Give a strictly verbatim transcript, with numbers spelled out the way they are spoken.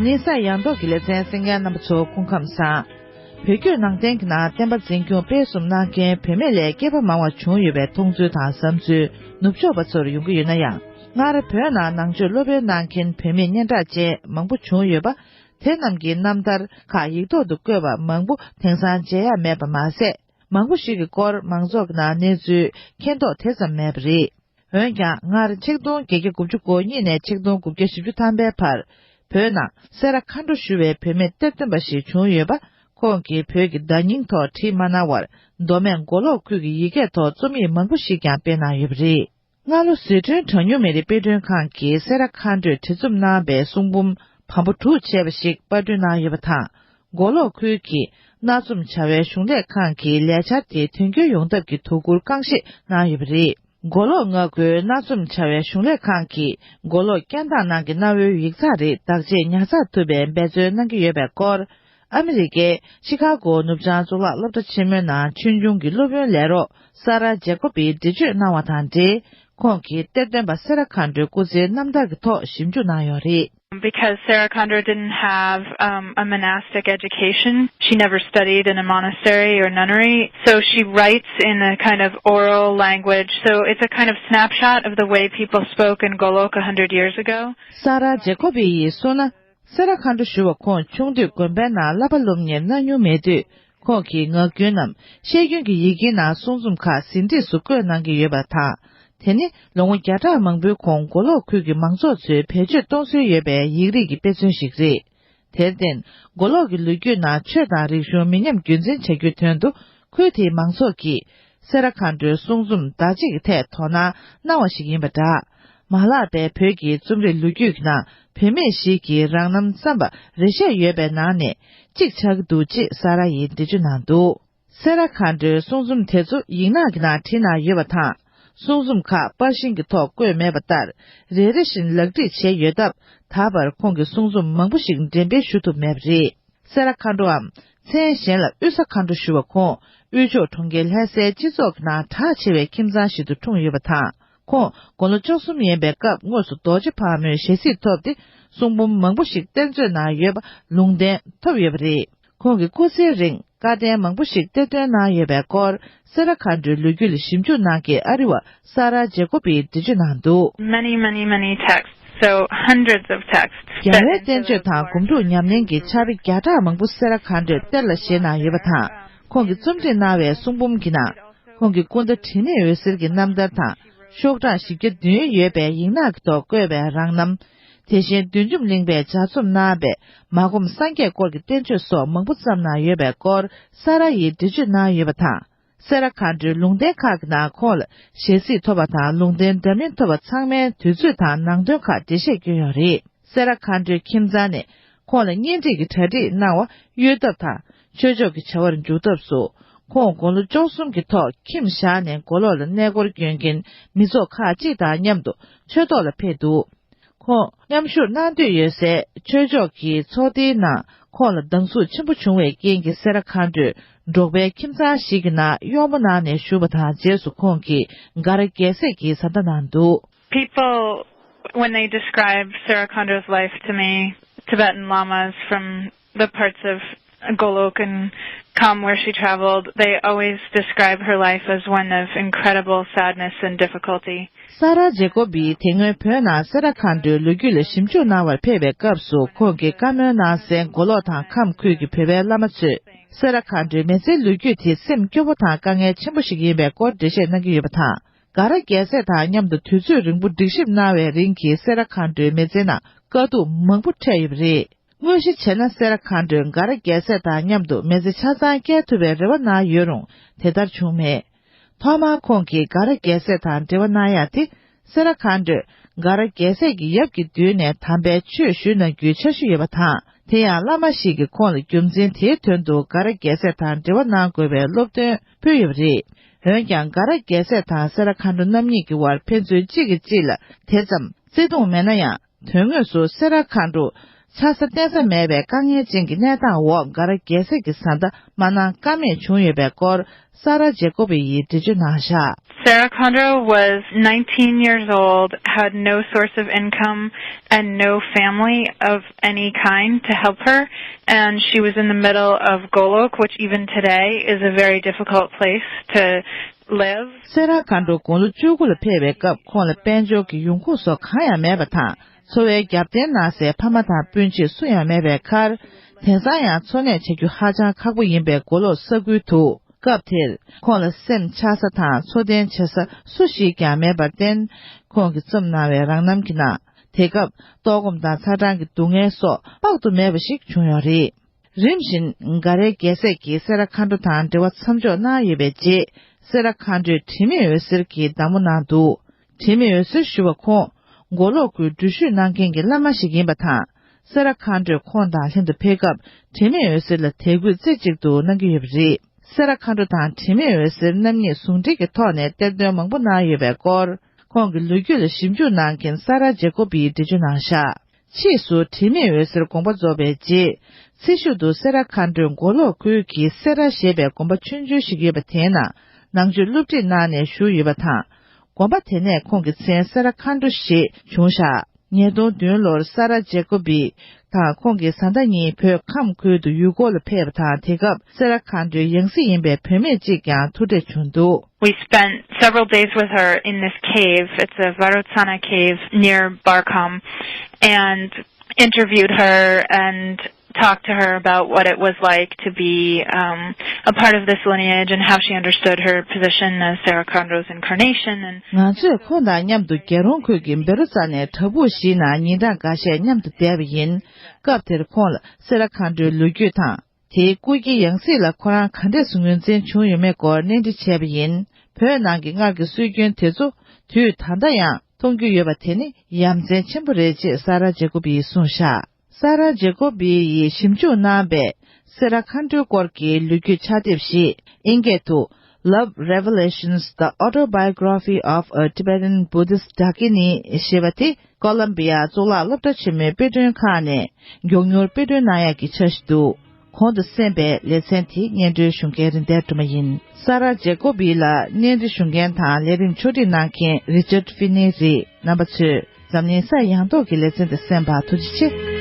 གླིང་ག་ཡང་ཐོག་གི་ལེ་ཚན་གསན་མཁན་རྣམ་པ་ཚོ་སྐུ་ཁམས་བཟང་། བོད་བརྒྱུད་ནང་བསྟན་གྱི་ནང་བསྟན་པ་འཛིན་སྐྱོང་སྤེལ་གསུམ་གནང་མཁན་བུད་མེད་ལས་སྐྱེས་པ་མང་བ་བྱུང་ཡོད་པའི་མཐོང་ཚུལ་དང་བསམ་ཚུལ་ནུབ་ཕྱོགས་པ་ཚོར་ཡོང་གི་ཡོད་ན་ཡང་། སྔར་བོད་ནང་ནང་ཆོས་སློབ་དཔོན་གནང་མཁན་བུད་མེད་སྙན་གྲགས་ཅན་མང་པོ་བྱུང་ཡོད་པ། དེ་རྣམས་ཀྱི་རྣམ་ཐར་ཁག་ཡིག་ཐོག་ཏུ་བཀོད་པ་མང་པོ་དེང་སང་མཇལ་ཡ་མེད་པ་མ་ཟད། མང་པོ་ཞིག་གི་སྐོར་མང་ཚོགས་ཀྱི་ནང་གནས་ཚུལ་མཁྱེན་རྟོགས་དེ་ཙམ་མེད་པ་རེད། འོན་ཀྱང་སྔར་ཆིག་སྟོང་བརྒྱད་བརྒྱ་དགུ་བཅུ་གོ་གཉིས་ནས་ཆིག་སྟོང་དགུ་བརྒྱ་བཞི་བཅུ་ཐམ་པའི་བར། བོད་ནང་སེ་ར་མཁའ་འགྲོ་ཞུ་བའི་བུད་མེད་གཏེར་སྟོན་པ་ཞིག་བྱུང་ཡོད་པ། ཁོང་གིས་བོད་ཀྱི་བརྡ་རྙིང་ཐོག་བྲིས་མ་གནང་བར། མདོ་སྨད་མགོ་ལོག་ཁུལ་གྱི་ཡི་གེ་ཐོག་རྩོམ་ཡིག་མང་པོ་ཞིག་ཀྱང་སྤེལ་གནང་ཡོད་པ་རེད། སྔ་ལོ་ཟི་ཁྲོན་གྲངས་ཉུང་མི་རིགས་དཔེ་སྐྲུན་ཁང་གིས་སེ་ར་མཁའ་འགྲོའི་བྲིས་རྩོམ་གནང་པའི་གསུང་འབུམ་བམ་པོ་དྲུག་ཅེས་པ་ཞིག་པར་སྐྲུན་གནང་ཡོད་པ་དང་། མགོ་ལོག་ཁུལ་གྱི་གནའ་རྩོམ་བྱ་བའི་གཞུང་ལས་ཁང་གིས་ལས་འཆར་དེ་དོན་འཁྱོལ་ཡོང་ཐབས་ཀྱི་དོ་ཁུར་རྐང་བཞེས་གནང་ཡོད་པ་རེད། མགོ་ལོག་མངའ་ཁུལ་གནའ་རྩོམ་བྱ་བའི་གཞུང་ལས་ཁང་གིས་མགོ་ལོག་སྐད་གདངས་ནང་གི་གནའ་བོའི་ཡིག་ཚགས་རིགས་བདག་གཅེས་ཉར་ཚགས་ཐུབ་པའི་འབད་བརྩོན་གནང་གི་ཡོད་པའི་སྐོར། ཨ་མི་རི་ཀའི་ཤི་ཁ་གོ་ནུབ་བྱང་གཙུག་ལག་སློབ་གྲྭ་ཆེན་མོའི་ནང་ཆོས་འབྱུང་གི་སློབ་དཔོན་ལས་རོགས་ས་ར་ཇེ་ཀོ་པིས་འགྲེལ་བརྗོད་གནང་བ་དང་འབྲེལ། ཁོང་གིས་གཏེར་སྟོན་པ་སེ་ར་མཁའ་འགྲོའི་སྐུ་ཚེའི་རྣམ་ཐར་གྱི་ཐོག་ཞིབ་འཇུག་གནང་ཡོད་རེད། Because Sarah Condro didn't have um, a monastic education, she never studied in a monastery or nunnery, so she writes in a kind of oral language. So it's a kind of snapshot of the way people spoke in Golok a hundred years ago. ས་ར་ཇེ་ཀོ་པི་ཡིས་གསུངས་ན། སེ་ར་མཁའ་འགྲོ་ཞུ་བ་ཁོང་ཆུང་དུས་དགོན་པའི་ནང་བསླབ་པ་སློབ་གཉེར་གནང་མྱོང་མེད་དུས། ཁོང་གིས་ངག་རྒྱུན་ནམ་བཤད་རྒྱུན་གྱི་ཡི་གེའི་ནང་གསུང་རྩོམ་ཁག་ཟིན་བྲིས་སུ་བཀོད་གནང་གི་ཡོད་པ་དང་། དེ་ནི་ལོ་ངོ་བརྒྱ་ཕྲག་མང་པོའི་གོང་མགོ་ལོག་ཁུལ་གྱི་མང་ཚོགས་ཚོས་བེད་སྤྱོད་གཏོང་སྲོལ་ཡོད་པའི་ཡིག་རིགས་ཀྱི་དཔེ་མཚོན་ཞིག་རེད། དེར་བརྟེན། མགོ་ལོག་གི་ལོ་རྒྱུས་ནང་ཆོས་དང་རིག་གཞུང་མི་ཉམས་རྒྱུན་འཛིན་བྱ་རྒྱུའི་དོན་དུ་ཁུལ་དེའི་མང་ཚོགས་ཀྱིས། སེ་ར་མཁའ་འགྲོའི་གསུང་རྩོམ་བདག་གཅེས་ཀྱི་ཐད་དོ་སྣང་གནང་བ་ཞིག་ཡིན་པ་འདྲ། མ་ལགས་པའི་བོད་ཀྱི་རྩོམ་རིག་ལོ་རྒྱུས་ཀྱི་ནང་བུད་མེད་ཞིག་གིས་རང་རྣམ་བསམ་པ་རེ་ཆད་ཡོད་པའི་ནང་ནས་གཅིག་ཆགས་ཀྱི་འདུག་ཅེས་ས་ར་ཡིས་འགྲེལ་བརྗོད་གནང་འདུག་སེ་ར་མཁའ་འགྲོའི་གསུང་རྩོམ་དེ་ཚོ་ཡིག་ནག་གི་ནང་བྲིས་གནང་ཡོད་པ་དང་། གསུང་རྩོམ་ཁག་པར་ཤིང་གི་ཐོག་བཀོད་མེད་པ་ལྟར། རེ་རེ་བཞིན་ལག་བྲིས་བྱས་ཡོད་སྟབས། ད་བར་ཁོང་གི་གསུང་རྩོམ་མང་པོ་ཞིག་འགྲེམས་སྤེལ་ཞུ་ཐུབ་མེད་པ་རེད། སེ་ར་མཁའ་འགྲོའམ། མཚན་གཞན་ལ་དབུས་ས་མཁའ་འགྲོ་ཞུ་བ་ཁོང་། དབུས་ཕྱོགས་གྲོང་ཁྱེར་ལྷ་སའི་སྤྱི་ཚོགས་ཀྱི་ནང་གྲགས་ཆེ་བའི་ཁྱིམ་ཚང་ཞིག་ཏུ་འཁྲུངས་ཡོད་པ་དང་། ཁོང་དགུང་ལོ་བཅུ་གསུམ་ཡིན་པའི་སྐབས་དངོས་སུ་རྡོ་རྗེ་ཕག་མོའི་ཞལ་གཟིགས་ཐོབ་སྟེ། གསུང་འབུམ་མང་པོ་ཞིག་གཏེར་མཛོད་ནང་ཡོད་པ་ལུང་བསྟན་ཐོབ་ཡོད་པ་རེད། ཁོང་གི་སྐུ་ཚེའི་རིང་བཀའ་བསྟན་མང་པོ་ཞིག་གཏེར་སྟོན་གནང་ཡོད་པའི་སྐོར། སེ་ར་མཁའ་འགྲོའི་ལོ་རྒྱུས་ལ་ཞིབ་འཇུག་གནང་མཁན་ཨ་རི་བ་ས་ར་ཇེ་ཀོ་པིས་འགྲེལ་བརྗོད་གནང་འདུག Many, many, many texts. So hundreds of texts. རྒྱལ་བའི་བསྟན་བཅོས་དང་སྒོམ་སྒྲུབ་ཉམས་ལེན་གྱི་ཕྱག་དཔེ་བརྒྱ་ཕྲག་མང་པོ་སེ་ར་མཁའ་འགྲོས་གཏེར་ལ་བཞེས་གནང་ཡོད་པ་དང་། ཁོང་གིས་རྩོམ་སྒྲིག་གནང་བའི་གསུང་འབུམ་གྱི་ནང་། ཁོང་གི་སྐུ་ཟླ་དྲི་མེད་འོད་ཟེར་གྱི་རྣམ་ཐར་དང་། ཤོག་གྲངས་བཞི་བརྒྱ་བདུན་ཡོད་པའི་ཡིག་ནག་གི་ཐོག་བཀོད་པའི་རང་རྣམ། དེ་བཞིན་བདུད་འཇོམས་གླིང་པས་ལྗགས་རྩོམ་གནང་བའི་མ་སྒོམ་སངས་རྒྱས་སྐོར་གྱི་བསྟན་བཅོས་སོགས་མང་པོ་བརྩམས་གནང་ཡོད་པའི་སྐོར་ས་ར་ཡིས་འགྲེལ་བརྗོད་གནང་ཡོད་པ་དང་། སེ་ར་མཁའ་འགྲོའི་ལུང་བསྟན་ཁག་གི་ནང་ཁོང་ལ་ཞལ་གཟིགས་ཐོབ་པ་དང་ལུང་བསྟན་འདྲ་མིན་ཐོབ་པ་ཚང་མའི་དུས་ཚོད་དང་ནང་དོན་ཁག་འགྲེལ་བཤད་བསྐྱོན་ཡོད་རེད། སེ་ར་མཁའ་འགྲོའི་ཁྱིམ་ཚང་ནས་ཁོང་ལ་གཉེན་སྒྲིག་གི་གྲ་སྒྲིག་གནང་བ་གཡོལ་ཐབས་དང་ཆོས་ཕྱོགས་ཀྱི་བྱ་བར་འཇུག་ཐབས་སུ། ཁོང་དགུང་ལོ་བཅུ་གསུམ་གྱི་ཐོག་ཁྱིམ་བཞག་ནས་མགོ་ལོག་ལ་གནས་སྐོར་སྐྱོན་མཁན་མི་ཚོགས་ཁག་ཅིག་དང་མཉམ་དུ་ཆོས་ཐོག་ལ་ཕེབས་འདུག་ཁོང་མཉམ་ཞུགས་གནང་འདོད་ཡོད་སའི་ཆོས་ཕྱོགས་ཀྱི་ཚོགས་སྡེའི་ནང་ཁོང་ལ་སྡང་ཟུག་ཆེན་པོ་བྱུང་བའི་རྐྱེན་གྱིས་སེ་ར་མཁའ་འགྲོས་འབྲོག་པའི་ཁྱིམ་ཚང་ཞིག་གི་ནང་གཡོག་མོ་གནང་ནས་བཞུགས་པ་དང་རྗེས་སུ་ཁོང་གིས་དགའ་ར་རྒྱལ་སྲས་ཀྱི་བཟའ་ཟླ་གནང་འདུག People, when they describe Sarah Condro's life to me, Tibetan lamas from the parts of Golok and Kham where she traveled, they always describe her life as one of incredible sadness and difficulty. ས་ར་ཇེ་ཀོ་བིས་དེ་སྔོན་བོད་ནང་སེ་ར་མཁའ་འགྲོའི་ལོ་རྒྱུས་ལ་ཞིབ་འཇུག་གནང་བར་ཕེབས་པའི་སྐབས་སུ་ཁོང་གིས་བཀའ་མོལ་གནང་གསལ་མགོ་ལོག་དང་ཁམས་ཁུལ་གྱི་བོད་པའི་བླ་མ་ཚོས་སེ་ར་མཁའ་འགྲོའི་མི་ཚེའི་ལོ་རྒྱུས་དེ་སེམས་སྐྱོ་པོ་དང་དཀའ་ངལ་ཆེན་པོ་ཞིག་ཡིན་པའི་སྐོར་འགྲེལ་བཤད་གནང་གི་ཡོད་པ་དང་། དགའ་ར་རྒྱལ་སྲས་དང་མཉམ་དུ་དུས་ཚོད་རིང་པོ་སྒྲིག་ཞིབ་གནང་བའི་རིང་གི་སེ་ར་མཁའ་འགྲོའི་མི་ཚེའི་ནང་དཀའ་སྡུག་མང་པོ་འཕྲད་ཡོད་པ་རེད། དངོས་གཞི་བྱས་ན་སེ་ར་མཁའ་འགྲོས་དགའ་ར་རྒྱལ་སྲས་དང་མཉམ་དུ་མི་ཚེ་ཆ་ཚང་སྐྱེལ་ཐུབ་པའི་རེ་བ་གནང་ཡོད་རུང་དེ་ལྟར་བྱུང་མེད། ཐོག་མར་ཁོང་གིས་དགའ་ར་རྒྱལ་སྲས་དང་འབྲེལ་བ་གནང་ཡ་དེ། སེ་ར་མཁའ་འགྲོས་དགའ་ར་རྒྱལ་སྲས་ཀྱི་ཡབ་ཀྱི་མདུན་ནས་དམ་པའི་ཆོས་ཞུས་གནང་རྒྱུའི་འཆར་གཞི་ཡོད་པ་དང་། དེ་ཡང་བླ་མ་ཞིག་གིས་ཁོང་ལ་རྒྱུ་མཚན་དེའི་དོན་དུ་དགའ་ར་རྒྱལ་སྲས་དང་འབྲེལ་བ་གནང་དགོས་པའི་སློབ་སྟོན་ཕུལ་ཡོད་པ་རེད། འོན་ཀྱང་དགའ་ར་རྒྱལ་སྲས་དང་སེ་ར་མཁའ་འགྲོ་རྣམ་གཉིས་ཀྱི་དབར་ཕན་ཚུན་གཅིག་གིས་གཅིག་ལ་དེ་ཙམ་བརྩེ་གདུང་མེད་ན་ཡང་། དོན་དངོས་སུ་སེ་ར་མཁའ་འགྲོ་ཆགས་ས་བརྟེན་ས་མེད་པའི་དཀའ་ངལ་ཅན་གྱི་གནས་སྟངས་འོག་དགའ་ར་རྒྱལ་སྲས་ཀྱི་བཟའ་ཟླ་མ་གནང་ཀ་མེད་བྱུང་ཡོད་པའི་སྐོར་ས་ར་ཇེ་ཀོ་བི་ཡིས་འགྲེལ་བརྗོད་གནང་བཞག Sarah Condro was nineteen years old, had no source of income, and no family of any kind to help her. And she was in the middle of Golok, which even today is a very difficult place to live. སེ་ར་མཁའ་འགྲོ་དགུང་ལོ་བཅུ་དགུ་ལ་ཕེབས་པའི་སྐབས་ཁོང་ལ་དཔལ་འབྱོར་གྱི་ཡོང་ཁུངས་སོགས་གང་ཡང་མེད་པ་དང་། འཚོ་བའི་རྒྱབ་རྟེན་གནང་སའི་ཕ་མ་དང་སྤུན་མཆེད་སུ་ཡང་མེད་པའི་ཁར། དེང་སང་ཡང་འཚོ་གནས་བྱ་རྒྱུ་ཧ་ཅང་ཁག་པོ་ཡིན་པའི་མགོ་ལོག་ས་ཁུལ་དུ། སྐབས་དེར་ཁོང་ལ་སེམས་ཆགས་ས་དང་འཚོ་རྟེན་བྱེད་ས་སུ་ཞིག་ཀྱང་མེད་པར་བརྟེན། ཁོང་གིས་བརྩམས་གནང་བའི་རང་རྣམ་གྱི་ནང་། དེ་སྐབས་ལྟོགས་སྐོམ་དང་ཚ་གྲང་གི་སྡུག་བསྔལ་སོགས་དཔག་ཏུ་མེད་པ་ཞིག་བྱུང་ཡོད་རེད། རིམ་བཞིན་འགའ་རེ་རྒྱལ་སྲས་ཀྱིས་སེ་ར་མཁའ་འགྲོ་དང་འབྲེལ་བ་མཚམས་འཇོག་གནང་ཡོད་པའི་རྗེས། སེ་ར་མཁའ་འགྲོས་དྲི་མེད་འོད་ཟེར་གྱི་བདག་མོ་གནང་འདུག་དྲི་མེད་འོད་ཟེར་ཞུ་བ་ཁོང་མགོ་ལོག་ཁུལ་འགྲུལ་བཞུད་གནང་མཁན་གྱི་བླ་མ་ཞིག་ཡིན་པ་དང་། སེ་ར་མཁའ་འགྲོས་ཁོང་དང་ལྷན་དུ་ཕེབས་སྐབས་དྲི་མེད་འོད་ཟེར་ལ་དད་གུས་རྩེ་གཅིག་ཏུ་གནང་གི་ཡོད་པ་རེད། སེ་ར་མཁའ་འགྲོ་དང་དྲི་མེད་འོད་ཟེར་རྣམ་གཉིས་ཟུང་འབྲེལ་གྱི་ཐོག་ནས་གཏེར་འདོན་མང་པོ་གནང་ཡོད་པའི་སྐོར། ཁོང་གི་ལོ་རྒྱུས་ལ་ཞིབ་འཇུག་གནང་མཁན་ས་ར་ཇེ་ཀོ་བིས་འགྲེལ་བརྗོད་གནང་བཞག་ཕྱིས་སུ་དྲི་མེད་འོད་ཟེར་དགོངས་པ་རྫོགས་པའི་རྗེས། ཚེ་ཤུལ་དུ་སེ་ར་མཁའ་འགྲོའི་མགོ་ལོག་ཁུལ་གྱི་སེ་ར་ཞེས་པའི་དགོན་པ་ཆུང་ཆུང་ཞིག་ཡོད་པ་དེའི་ནང་ནང་ཆོས་སློབ་ཁྲིད་གནང་ནས་བཞུགས་ཡོད་པ་དང་། དགོན་པ་དེ་ནས་ཁོང་གི་མཚན་སེ་ར་མཁའ་འགྲོ་ཞེས་བྱུང་བཞག་ཉིས་སྟོང་བདུན་ལོར་ས་ར་ཇེ་ཀོ་བི་དང་ཁོང་གི་བཟའ་ཟླ་གཉིས་བོད་ཁམས་ཁུལ་དུ་ཡུལ་སྐོར་ལ་ཕེབས་པ་དང་། དེ་སྐབས་སེ་ར་མཁའ་འགྲོའི་ཡང་སྲིད་ཡིན་པའི་བུད་མེད་ཅིག་ཀྱང་ཐུག་འཕྲད་བྱུང་འདུག We spent several days with her in this cave. It's a Varotsana cave near Barkham, and interviewed her and talked to her about what it was like to be um, a part of this lineage and how she understood her position as Sarah Conro's incarnation. And ང་ཚོས་ཁོང་དང་མཉམ་དུ་རྒྱལ་རོང་ཁུལ་གྱི་བེ་རོ་ཙ་ནའི་བྲག་ཕུག་ཞིག་ནང་ཉིན་གྲངས་འགའ་ཤས་མཉམ་དུ་བསྡད་པ་ཡིན། སྐབས་དེར་ཁོང་ལ་སེ་ར་མཁའ་འགྲོའི་ལོ་རྒྱུས་དང་། དེའི་སྐུ་སྐྱེའི་ཡང་སྲིད་ལ་ཁོ་རང་ག་འདྲས་སུ་ངོས་འཛིན་བྱུང་ཡོད་མེད་སྐོར་གནས་འདྲི་བྱས་པ་ཡིན། བོད་ནང་གི་སྔར་གྱི་སྲོལ་རྒྱུན་དེ་ཚོ་དུས་ད་ལྟ་ཡང་མཐོང་རྒྱུ་ཡོད་པ་དེ་ནི་ཡ་མཚན་ཆེན་པོ་རེད་ཅེས་ས་ར་ཇེ་ཀོ་བིས་གསུངས་བཞག་ས་ར་ཇེ་ཀོ་བི་ཡིས་ཞིབ་འཇུག་གནང་པའི་སེ་ར་མཁའ་འགྲོའི་སྐོར་གྱི་ལོ་རྒྱུས་ཕྱག་དེབ་ཞིག་ཨིན་སྐད་དུ། Love Revelations, The Autobiography of a Tibetan Buddhist Dakini ཞེས་པ་དེ། ཀོ་ལམ་བི་ཡ་གཙུག་ལག་སློབ་གྲྭ་ཆེན་མོའི་དཔེ་སྐྲུན་ཁང་ནས་མགྱོགས་མྱུར་དཔེ་སྐྲུན་གནང་ཡག་གི་འཆར་གཞི་འདུག་གོང་དུ་གསན་པའི་ལེ་ཚན་དེ་སྙན་སྒྲོན་ཞུ་མཁན་རིན་ལྡན་སྒྲོལ་མ་ཡིན། ས་ར་ཇེ་ཀོ་བི་ལ་སྙན་སྒྲོན་ཞུ་མཁན་དང་ལས་རིམ་ཕྱོགས་སྒྲིག་གནང་མཁན་Richard Finney རེད། རྣམ་པ་ཚོས་འཛམ་གླིང་ས་ཡ་ཡང་ཐོག་གི་ལེ་ཚན་དེ་གསན་པར་ཐུགས་རྗེ་ཆེ།